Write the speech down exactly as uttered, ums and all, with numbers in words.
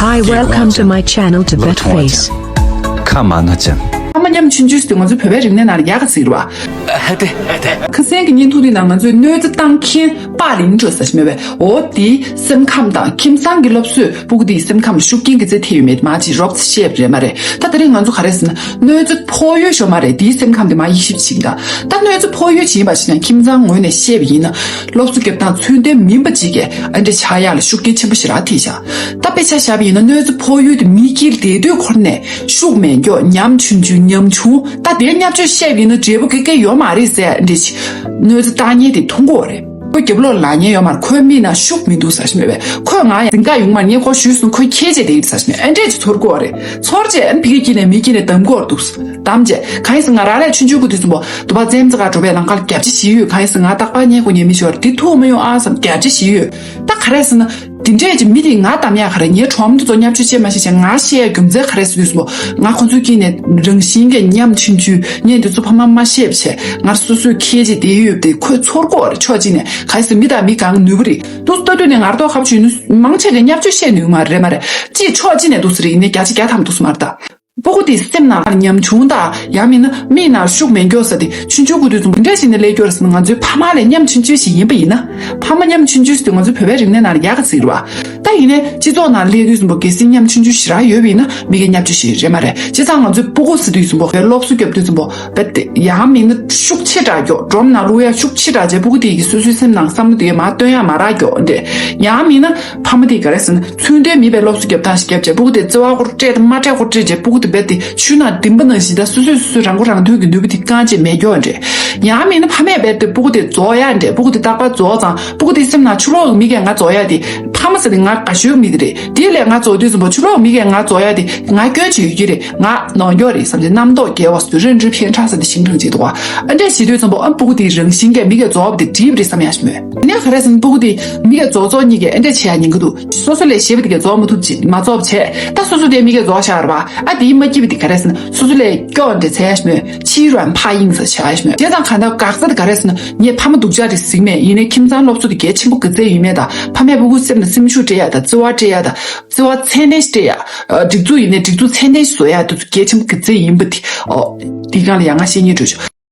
Hi, welcome to my channel, Tibet Face. ཁ་མ་ན་ཅན། ཕ་མ་ཉམ་ཆུང་ཆུང་ཟེར་དུས་ང་ཚོའི་བོད་པའི་རིག་གནས་ནང་ལ་ཡག་ག་ཟེར་བ། ཧ་དེ་ཧ་དེ། ཁ་སང་གི་བརྙན་ཐུང་འདི་ནང་ང་ཚོས་གནོད་འཚེ་བཏང་མཁན་པཱ་ལིན་ཀྲོའུ་ཟེར་ཞིག་མེད་པས། འོ་དེའི་སེམས་ཁམས་དང་ཁྱིམ་ཚང་གི་སློབ་གསོས་སྤུ་གུ་དེའི་སེམས་ཁམས་ལ་ཤུགས་རྐྱེན་ག་ཚད་ཐེབས་ཡོད་མེད་མ་ཅིག་རོབ་ཙམ་བཤད་པ་རེད་མ་རེད། ད་དེ་རིང་ང་ཚོ་ག་རེ་ཟེར་ན་གནོད་འཚེ་ཕོག་ཡོད་ཤོར་མ་རེད། དེའི་སེམས་ཁམས་དེ་མར་དབྱེ་ཞིབ་བྱེད་ཀྱི་འདུག་ད་གནོད་འཚེ་ཕོག་ཡོད་ཅིག་ཡིན་པ་ཞིག་ཀྱང་ཁྱིམ་ཚང་ངོས་ནས་བཤད་པ་ཡིན་ན་སློབ་གསོ་རྒྱབ་སྟངས་ཚུལ་ལྡན་མིན་པ་ཅིག་གིས་ཨ་འདྲ་ཆགས་ཡག་ལ་ཤུགས་རྐྱེན་ཆེན་པོ་ཞེ་དྲག་ཐེབས་ཤག་ད་དཔེ་ཆ་བཞག་པ་ཡིན་ན་གནོད་འཚེ་ཕོག་ཡུལ་དེ་མི་དཀྱིལ་བསྡད་དུས་ཁོ་ནས་ཤུགས་མེད་མགྱོགས་ཉམ་ཆུང་ཆུང་ཉམ་ཆུང་། ད་དེའི་བརྙས་བཅོས་བཤད་པ་ཡིན་ན་འབྲས་བུ་ག་གེ་ཡོད་མ་རེད་ཟེར་འདྲ་ཞིག་གནོད་འཚེ་བཏང་མཁན་དེ་མཐོང་གི་ཡོད་རེད། ཁོ་རྒྱབ་ལོགས་ལ་ཉན་ཡོད་མ་རེད། ཁོའི་མིག་ནང་ཤུགས་མི་འདུག་ཟེར་ཞིག་མེད་པས། ཁོས་ང་ཡང་འཛིང་ག་ཡོང་མ་རེད། ངས་ཁོ་ཞུས་སོང་། ཁོས་ཁྱེད་ཅེས་དེ་ཡིན་ཟེར་ཞིག་མེད། ཨ་འདྲས་ཅིག་ཚོར་གི་ཡོད་རེད། ཚོར་རྗེས་ཨ་ནི་ཕ་གི་དཀྱིལ་ནས་མི་དཀྱིལ་ནས་གདམ་གི་ཡོད་རེད་འདུག་གདམ་རྗེས་གང་ཡིན་ཟེར་ང་རང་ལས་ཆུང་ཆུང་གི་དུས་ཙམ་པོ་དུ་བ་ཙེམ་ཙེ་ག་འགྲོ་བའི་ལམ་ཁར་རྒྱབ་ཅིག་བྱས་ཡོད། གང་ཡིན་ཟེར་ང་རྟག་པར་བརྙན་ཁོ་ཉན་མི་ཤོར་དེ་ཐུག་མི་ཡོང་ཨ་བསམ་རྒྱབ་ཅིག་བྱས་ཡོད། ད་ག་རེ་ཟེར་ན། དེ་འདྲས་ཀྱི་མི་དེས་ང་གདམ་ཡག་ག་རེ། ངའི་གྲོགས་མོ་དེ་ཚོ་བརྙས་བཅོས་བྱེད་མ་ཤེས་བྱས་ང་བཤད་ཡག་རྒྱུ་མཚན་ག་རེ་ཟེར་དུས་སོ། ང་ཁོ་ཚོའི་དཀྱིལ་ནས་རང་བཞིན་གྱི་ཉམ་ཆུང་ཆུང་ངས་འདི་ཚོ་ཕ་མ་མ་བཤད་བྱས་ང་སོ་སོའི་ཁྱེད་ཀྱི་དེ་ཡོད་དེ་ཁོས་ཚོར་གོ་རེད། ཕྱོགས་གཅིག་ནས་ག་རེ་ཟེར་མི་དང་མི་གང་ནུས་པ་རེད་འདུག་ལྟ་དུས་ནས་ང་ར་ཏོག་ཁ་བ་ཆུ་ནུས་མང་ཆེ་གི་བརྙས་བཅོས་བཤད་ནུས་མ་རེད་མ་རེད། ཅིས་ཕྱོགས་གཅིག་ནས་འདུག་ཟེར་ཡིན་ནས་བརྒྱ་ཆ་བརྒྱ་ཐམ་འདུག་སེ་མ་རེད་ད། སྤུ་གུ་དེའི་སེམས་ནང་ཉམ་ཆུང་དང་ཡང་མིན་ན་མིག་ནང་ཤུགས་མེད་མགྱོགས་ས་དེ་ཆུང་ཆུང་གི་དུས་ཙམ་པ་འདྲ་ཞིག་ནས་སླེབས་ཡོད་རེད་ཟེར་ན་ང་ཚོའི་ཕ་མ་ལས་ཉམ་ཆུང་ཆུང་ཞིག་ཡིན་པ་ཡིན་ན། ཕ་མ་ཉམ་ཆུང་ཆུང་ཞིག་དེ་ང་ཚོའི་བོད་པའི་རིག་གནས་ནང་ལ་ཡག་ག་ཟིག་རེད་བ། ད་ཡིན་ནའི་སྤྱི་ཚོགས་ནང་སླེབས་དུས་ཙམ་པ་གལ་སྲིད་ཉམ་ཆུང་ཆུང་ཞིག་རང་ཡོད་པ་ཡིན་ན་མི་གི་བརྙས་བཅོས་ཞིག་རེད་མ་རེད། བྱས་ཙང་ང་ཚོའི་སྤུ་གུ་ཟེར་དུས་ཙམ་པ་བའི་སློབ་གསོ་རྒྱབ་དུས་ཙམ་པ་བས་དེ་ཡང་མིན་ན་ཤུགས་ཆེ་དྲགས་མགྱོགས་སྒྲོམ་ནང་བླུག་ཡ་ཤུགས་ཆེ་དྲགས་བྱས་སྤུ་གུ་དེ་ཡི་སོ་སོའི་སེམས་ནང་བསམ་བློ་དེ་མར་བཏོན་ཡ་མ་རག་མགྱོགས་འདྲ། ཡང་མིན་ན་ཕ་མ་དེ་ག་རེ་ཟེར་ན། ཚུལ་ལྡན་མིན་པའི་སློབ་གསོ་རྒྱབ་སྟངས་ཤིག་རྒྱབ་བྱས་སྤུ་གུ་དེ་བརྩེ་བ་སྐོར་སྤྲད་དང་མ་སྤྲད་སྐོར་སྤྲད་བྱས་སྤུ་གུ་དེ་རྦད་དེ་ཆུ་ནང་ལྡིང་པ་ནང་བཞིན་ད་སོ་སོས་སོ་སོའི་རང་མགོ་རང་ཐོན་གྱི་ནུས་པ་དེ་རྐང་རྗེས་མེད་མགྱོགས་འདྲ། ཡང་མིན་ན་ཕ་མས་རྦད་དེ་སྤུ་གུ་དེ་རྫོགས་ཡ་འདྲ། སྤུ་གུ་དེ་རྟག་པར་རྫོགས་ཙང་སྤུ་གུ་དེའི་སེམས་ནང་ཕྱི་ལོགས་ཀྱི་མི་གིས་ང་རྫོགས་ཡ་དེ་ཕ་མ་ཟེར་ཏེ་ང་དགའ་ཤོས་མི་དེ་རེད། དེ་ལས་ང་རྫོགས་དུས་ཙམ་པ་ཕྱི་ལོགས་མི་གིས་ང་རྫོགས་ཡ་དེ་ང་སྐྱོན་ཅིག་ཡོད་ཀྱི་རེད། ང་ནོར་མགྱོགས་རེད་བསམ་སྟེ་རྣམ་རྟོག་བརྒྱལ་བ་སུ་རེ་འདྲུ་ཕན་ཁྲག་ཟ་དེ་ཤིང་ཁྲང་ཅིག་འདུག་བ། ཨ་འདྲས་བྱེད་དུས་ཙམ་པ་ཨ་སྤུ་གུ་དེའི་རང་བཞིན་གྱིས་མི་གིས་རྫོགས་པ་དེ་འགྲིག་པ་རེད་བསམ་ཡ་ཞིག་མོད། ནས་ག་རེ་ཟེར་ན་སྤུ་གུ་དེ་མི་གིས་རྫོགས་རྫོགས་གཉིས་ཀས་ཨེ་འདྲས་བྱེད་ཡ་ཉེན་གི་འདུག་སོ་སོ་ལས་གཞན་པ་དེ་གས་རྫོགས་མ་ཐུབ་ཅིག་མ་རྫོགས་བྱས་ད་སོ་སོ་དེ་མི་གིས་རྫོགས་བཞག་རེད་བ། ཨ་དེའི་མ་སྐྱིད་པ་དེ་ག་རེ་ཟེར་ན་སོ་སོ་ལས་སྐྱོ་འདྲ་ཚད་ཡ་ཞིག་མོད། ཕྱིའི་རང་ཕ་ཡིན་ས་བྱ་ཡ་ཞིག་མོད། བྱས་ཙང་གང་ལྟར་འགག་རྩ་དེ་ག་རེ་ཟེར་ན་ངས་ཕ་མ་སྡུག་ཅག་རེད་ཟེར་གྱི་མེད། ཡིན་ནའི་ཁྱིམ་ཚང་སློབ་གསོ་དེ་གལ་ཆེན་པོ་ག་ཚད་ཡིན་མེད་དང་ཕ་མས་སྤུ་གུ་སེམས་ལ་སེམས་ཤུགས་སྤྲད་ཡ་དང་བརྩེ་བ་སྤྲད་ཡ་དང་བརྩེ་བ་ཚད་ལྡན་ཞིག་སྤྲད་ཡ། སྒྲིག་འཛུགས་ཡིན་ནའི་སྒྲིག་འཛུགས་ཚད་ལྡན་ཞིག་བཟོ་ཡ་དེ་ཚོ་གལ་ཆེན་པོ་ག་ཚད་ཡིན་པ་དེ་ཨོ་དེའི་སྒང་ལ་ཡང་ང་བཤད་སྙིང་འདོད་བྱུང་།